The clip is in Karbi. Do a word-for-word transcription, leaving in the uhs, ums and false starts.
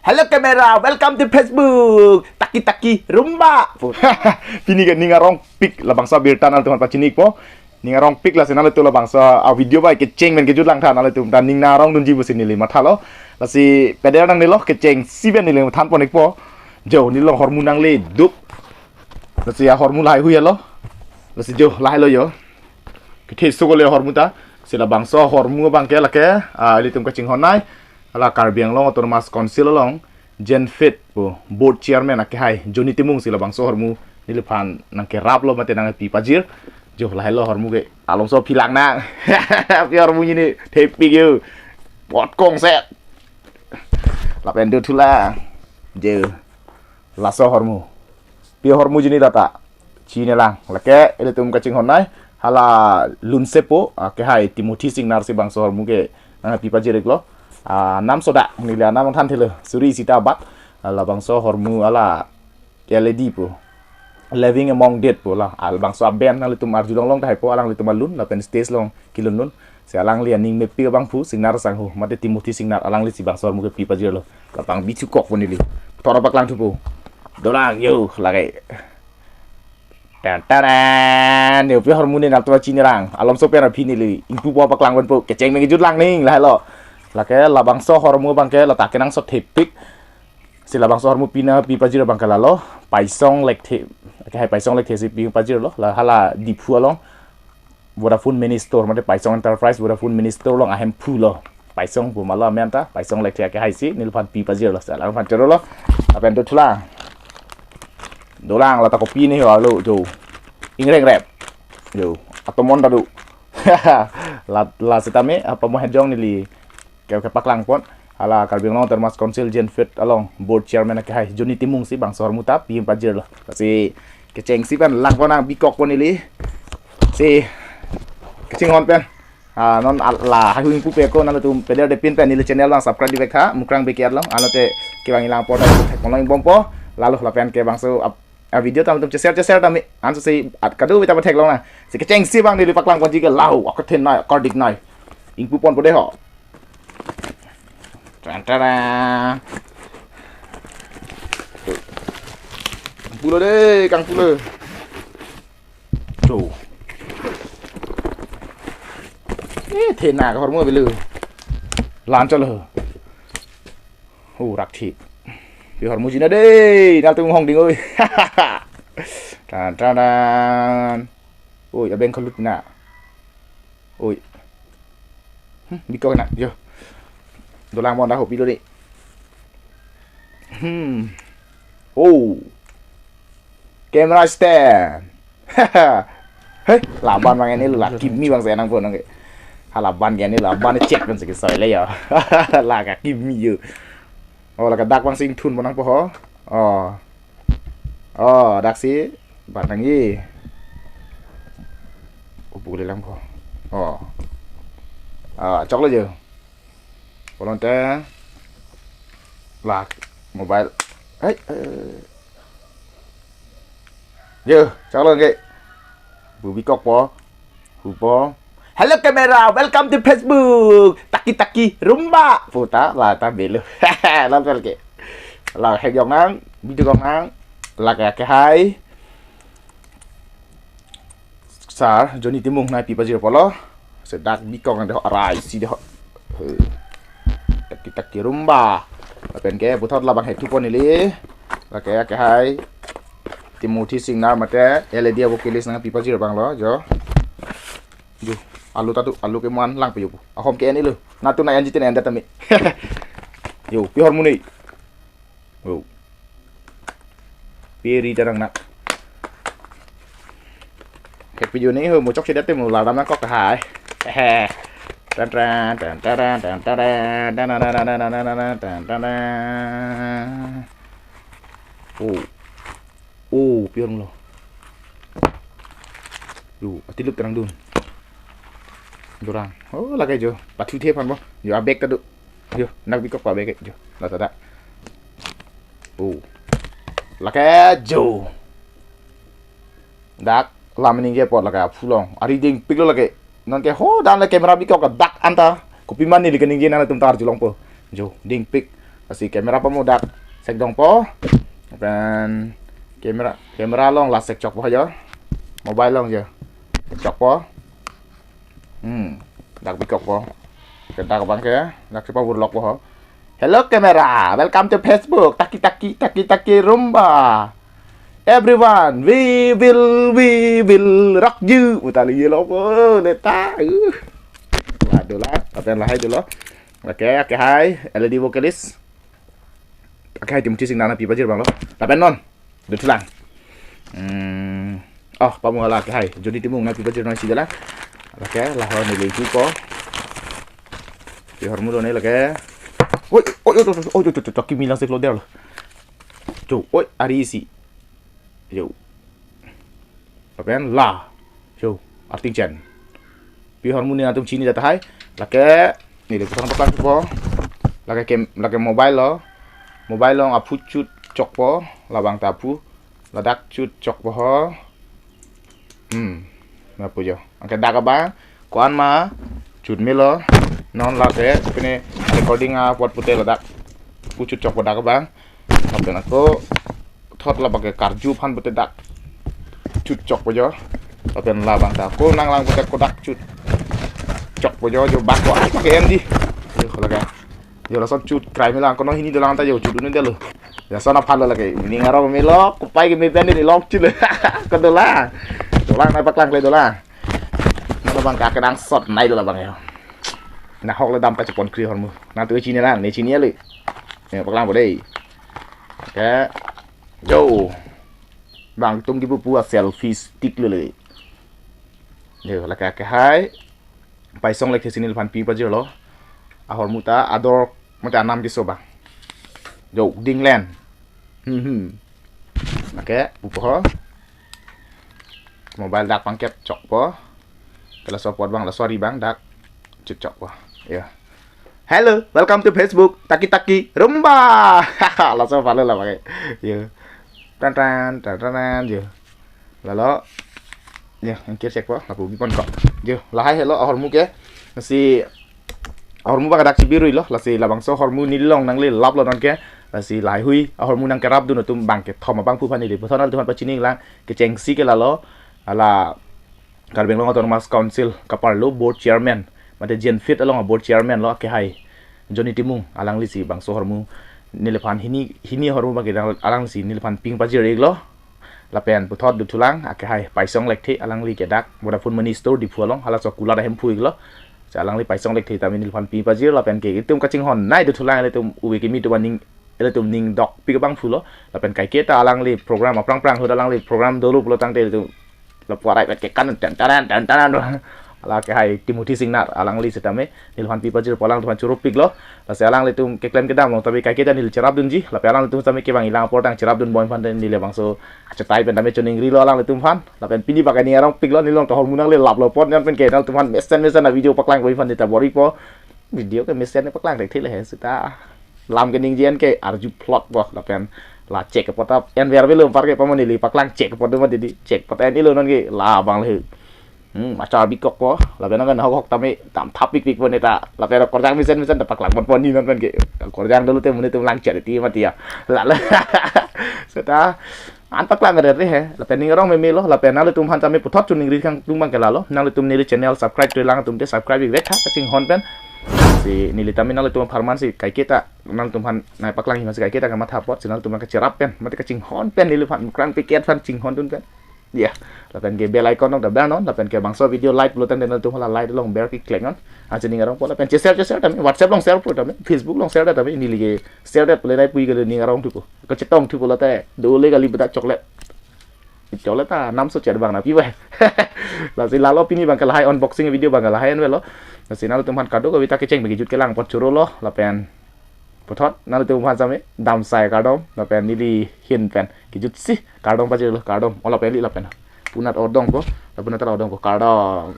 Hello camera, welcome to Facebook. Taki taki rumba. Pini ke ning arongpik labangso abirta nanglitum aphan pachini-ikpo. Ning arongpik lasi nanglitum labangso avideo bai kecheng pen kejut langtha, nanglitum ta ning arongdunji pusi neli mathalo. Lasi peder nangnelo, kechengsi pen neli thanpon-ikpo. Jo, neli along ahormu nangle dup. Lasi ahormu lahai hui helo. Lasi jo, lahai lo jo. Kethe sukole ahormu ta. Si labangso ahormu abangke lake, ah, ilitum kachinghon-nei. Hala Karbi Anglong Autonomous Council along Genfit pu board chairman akehai Johnny Timung si labangso ahormu neliphan nangkeraplo mate nangpi pajir. Jo, lahai lo ahormu ke, alongso aphi lang nang. Pi ahormu neli thepik jo. Potkong set. Lapen do thulang. Jo. Laso ahormu. Pi ahormu neli lata chinelang. Lake ilitum kachinghon-nei. Hala Lunsepo, ah, akehai Timothy Singnar si bangso ahormu ke nangpi pajir-iklo. Ah, nam soda, neli anam thanthe lo. Suri sita bat. Ah, labangso ahormu hala L E D pu. Living Among Dead pu la. Ah, labangso aben nanglitum arjulong long tahai po, alanglitum alun, lapen stage along kelun-lun. Si alangli aning mepik abangphu Singnar sangho, mate Timothy Singnar, alangli si bangso ahormu kepi pajirlo. Lapang bichukok pon neli. Thora paklang thupo. Dolang jo, lake. Tan taran, jo pi ahormu neli nap tuwa chinelang. Alomso pen aphi neli ingpupo, paklang ponpo. Kecheng pen kejut lang ning, lahai lo. Lake labangso ahormu abangke lata kenangsot thepik. Si labangso ahormu pi nangpi pajir abangke lalo. Paisong Lekthe. Akehai Paisong Lekthe si pi pajirlo. La hala Diphu along Vodafone Mini Store, mate Paisong Enterprise Vodafone Mini Store along ahemphu lo. Paisong pu ma lo amen ta, Paisong Lekthe akehai si neliphan pi pajirlo, si alangphan chorolo. Lapen do thulang. Dolang, lata kopi neli halo jo. Ingrengrep. Jo, atomon ta do. La, la sitame, apa mo hejong neli ke, kepaklang pon. Hala Karbi Anglong Autonomous Council Genfit along board chairman akehai Johnny Timung si bangso ahormu ta pi pajirlo. Lasi kechengsi pen lang pon, nangpi kok pon neli. Si kachinghon pen. Ah, non al-, lahai hui ingpupe ko, nanglitum peder de pin pen neli channel abang subscribe-ik tha, Mukrang Bey Keyat along, anlote kevang-i lang pon ta thek pon long ingbompo, lalo lapen ke bangso ap-, ah, video ta nanglitum che-share che-share tame, anso si at kado beta pathek long nang, si kechengsi abang neli paklang ponji ke lau, akethe nei, kardik nei, ingpu ponpo dei ho. Tan taran. Pulo dei, kangpulo. Tuh. Eh, thena ke ahormu avelo. Lan cholo. Oh, rak thip. Pi ahormu neli dei, nanglitum hongding oi. Tan taran. Oi, abeng kelut na. Oi. Hmm, bikok na, jo. Dolang pon ta ho, pilo ni. Hmm. Oh. Camera stand. Hei, laban abang neli, la kimi abang si nangpon nang ke. Ha laban ke neli, laban check pen si kesoi le jo. La ka kimi jo. Oh, la ka dak abang si ingthun pon nangpo ho. Oh. Oh, dak si bat nangji. Upu le lang ko. Oh. Ah, choklo jo. Kolon te. Lak mobile. Hei, eh. Jo, choklo ke. Bu bikok po. Hupo. Hello camera, welcome to Facebook. Taki taki rumba. Puta la ta belo. Lan pel ke. La hek jong nang, video jong nang. La ke akehai. Sar, Johnny Timung nangpi pajir polo. Sedak bikok nang dei ho, arai si dei ho. He. Taki taki rumba. Lapen ke puthot labang hethu pon neli. La ke akehai. Timothy Singnar mate L E D a vocalist nangpi pajir abang lo, jo. Jo, alu ta do, alu ke mo-an lang pe jo pu. Ahom ke en-i lo. Nanglitum nang-enji te en-et tame. Jo, pi ahormu neli. Jo. Pi ri ta nang na. Happy jo neli ho, mo chokche det te mo la dam nangkok tahai. Hehe. Tan tan, tan tan, tan tan, tan tan. Oh. Oh, pi ahormu lo. Yo, atilup terang dun. Dorang. Oh, lake jo. Pathu the aphan bo. Jo, abeg ta do. Jo, nangpi kok pa abeg jo. La ta da. Oh. Lake jo. Dak, lam ningje apot lake aphu long. Ari dingpik lo lake. Non ke ho dan le camera bikok dak anta. Kopi ma neli keningje nangtum ta arjulongpo. Jo, dingpik. Lasi camera pamudak sekdongpo. Pen camera, camera along la sek chokpo jo. Mobile along jo. Chokpo. Hmm. Dak bikokpo. Ke dak abang ke, dak chepa burlokpo ho. "Hello camera, welcome to Facebook. Taki taki taki taki rumba. Everyone, we will, we will rock you." Putar lagi lo po, neta. Uh. Waduh la, lapen lahai dolo. Oke, oke, hai, L E D vocalist. Oke, hai, Timothy Singnar nangpi pajir abang lo. Lapen non, duthulang. Hmm. Oh, pamu hala ke hai. Johnny Timung nangpi pajir non si dala. Oke, lahor neli hupo. Pi ahormu do ne lake. Oi, oi, oi, oi, oi, oi, oi, oi, kimi lang seklo der lo. Jo, oi, ari isi. Jo. Lapen la. Jo, arting chen. Pi ahormu ne atum chini jata hai. Lake, neli kusang paklangpo. Lake kem, lake mobile lo. Mobile along aphu chut chokpo. Labang ta aphu. Ladak chut chokpo ho. Hmm. Lapu jo. Anke dak abang. Ko-an ma. Chut melo. Non lake. Pine recording apot pute ladak. Aphu chut chokpo dak abang. Lapen ako thot labang ke karju aphan pute dak. Chut chokpo jo. Lapen labang ta. Ko nanglang pute ko dak chut. Chokpo jo jo bak ko. Apa ke M D? Yo, kalau kan. Jo lason chut krai melo, kono hini dolang ta jo chut un-e detlo. Lason aphan lo lake, ning arong melo, kopai ke me pen ni long chut lo. Ko dolang. Dolang nangpaklangkle dolang. Mano bang ka kenangsot nai dolang bang yo. Nahok le dam kachepon kri ahormu. Nangtum chini lang, ne chini le. Ne paklangpo dei. Oke. Jo. Bang tum kipu pu a selfie stick le le. Jo, lake ke hai. Paisong lake si neliphan pi pajirlo. Ahormu ta ador mate anam keso bang. Jo, dinglen. Hmm, hmm. Oke, pupo ho. Mobile dak pangkep chokpo. Ke laso apot bang, laso ari bang dak chut chokpo. Ya. "Hello, welcome to Facebook. Taki taki rumba." Laso aphan lo la pakai. Ya. Tan tan tan tan tan, ya. Lalo. Ya, angkir chekpo, lapu bipon ko. Jo, lahai helo ahormu ke. Si ahormu bang dak chibiruilo, lasi labangso ahormu neli along nangle laplo non ke. Lasi lahai hui ahormu nangkerapdun atum bang kethom abangphu aphan neli puthot nanglitum aphan pachini lang, kechengsi ke lalo, hala Karbi Anglong Autonomous Council kaparlo board chairman, mate Genfit along board chairman lo ke hai Johnny Timung, alangli si bangso ahormu neliphan hini, hini ahormu bang ke alanglisi neliphan ping pajir-iklo. Lapen puthot duthulang, ake hai Paisong Lekthe, alangli ke dak Vodafone Money Store Diphu along, halaso kulat ahemphu-iklo. Si alangli Paisong Lekthe tame neliphan pi pajir, lapen ke itum kachinghon nai duthulang, ilitum uwe kimi atum aning, ilitum ning dokpik abangphu lo. Lapen kaike ta alangli program aphrang phrang ahut alangli program dolo pulo tangte ilitum lapu arai pet ke kan tan tan tan tan. Hala ke hai Timothy Singnar, alangli sitame neliphan pi pajirpo, alangtum aphan chorupiklo. Lasi alanglitum keklem kedam along tame kaike ta neli cherapdunji. Lapen alanglitum tame kevang-i lang apor tang cherapdun bom aphan neli labangso achetai pen tame choningrilo alanglitum aphan. Lapen pini bang ke ning arongpiklo, neli along ta ahormu nangle laplo apot, non pen ke nangtum aphan mesen mesen a video paklang bom aphan ta bor-ipo. Video ke mesen ne paklang thekthek le he seta. Lam keningje-an ke arju plot bo, lapen la chek apot ta en ver avelo, anpar ke pamon neli paklang chek apot do ma didi, chek apot en-ilo non ke labang le. Hmm, machar bikokpo, lapen nang hok hok tame dam thap pikpikpo neta, lapen korjang mesen mesen ta paklang ponpo ni non pen ke. Korjang dolo te mune tum lang chari ti mati ya. Lalo. Seta an paklang re re he, lapen ning arong memelo, lapen nanglitum aphan tame puthot choningri kangtung bang ke lalo, nanglitum neli channel subscribe-iklang atum te subscribe-ik vek tha kachinghon pen. Si neli tame nanglitum apharman si kaike ta nanglitum aphan nangpaklang aphan si kaike ta kamatha apot, si nanglitum aphan kacherap pen, mate kachinghon pen neliphan krang piket aphan chinghondun pen. Ya, lapen ke bell icon along ta ber non, lapen ke bangso video like pulo tangte nanglitum hala like along ber keklem non. Ansi ning arongpo lapen che-share che-share tame, WhatsApp along share po tame, Facebook along share tame, neli ke share det pule nai pui ke ning arongthupo. Kachetongthupo late, dole kali bedak chocolate. Chocolate ta namso chet bang nangpi bai. Lasi lalo pini bang ke lahai unboxing video bang ke lahai an avelo. Lasi nanglitum aphan kadokave ta kecheng pen kejut kelang apot chorolo, lapen puthot nanglitum aphan tame damsai kardom, lapen neli ahin pen kejutsi kardom pajirlo, kardom. O lapen li lapen. Punat odongpo, lapen ta odongpo, kardom.